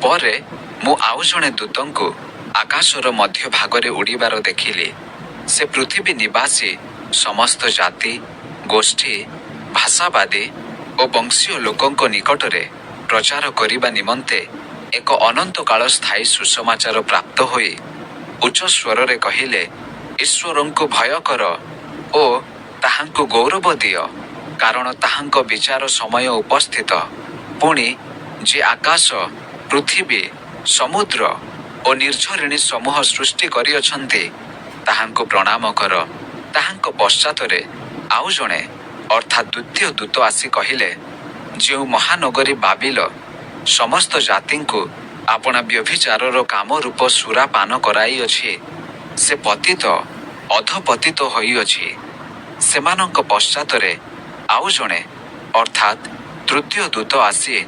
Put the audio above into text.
ପରେ ମୁଁ ଆଉ ଜଣେ ଦୂତଙ୍କୁ ଆକାଶର ମଧ୍ୟଭାଗରେ ଉଡ଼ିବାର ଦେଖିଲି। ସେ ପୃଥିବୀ ନିବାସୀ ସମସ୍ତ ଜାତି, ଗୋଷ୍ଠୀ, ଭାଷାବାଦୀ ଓ ବଂଶୀୟ ଲୋକଙ୍କ ନିକଟରେ ପ୍ରଚାର କରିବା ନିମନ୍ତେ ଏକ ଅନନ୍ତକାଳ ସ୍ଥାୟୀ ସୁସମାଚାର ପ୍ରାପ୍ତ ହୋଇ ଉଚ୍ଚ ସ୍ୱରରେ କହିଲେ, "ଈଶ୍ୱରଙ୍କୁ ଭୟ କର ଓ ତାହାଙ୍କୁ ଗୌରବ ଦିଅ, କାରଣ ତାହାଙ୍କ ବିଚାର ସମୟ ଉପସ୍ଥିତ। ପୁଣି ଯିଏ ଆକାଶ, ପୃଥିବୀ, ସମୁଦ୍ର ଓ ନିର୍ଝରିଣୀ ସମୂହ ସୃଷ୍ଟି କରିଅଛନ୍ତି, ତାହାଙ୍କୁ ପ୍ରଣାମ କର।" ତାହାଙ୍କ ପଶ୍ଚାତରେ ଆଉ ଜଣେ, ଅର୍ଥାତ୍ ଦ୍ୱିତୀୟ ଦୂତ ଆସି କହିଲେ, "ଯେଉଁ ମହାନଗରୀ ବାବିଲ ସମସ୍ତ ଜାତିଙ୍କୁ ଆପଣା ବ୍ୟଭିଚାରର କାମରୂପ ସୁରା ପାନ କରାଇଅଛି, ସେ ପତିତ, ଅଧଃପତିତ ହୋଇଅଛି।" ସେମାନଙ୍କ ପଶ୍ଚାତରେ ଆଉ ଜଣେ, ଅର୍ଥାତ୍ ତୃତୀୟ ଦୂତ ଆସି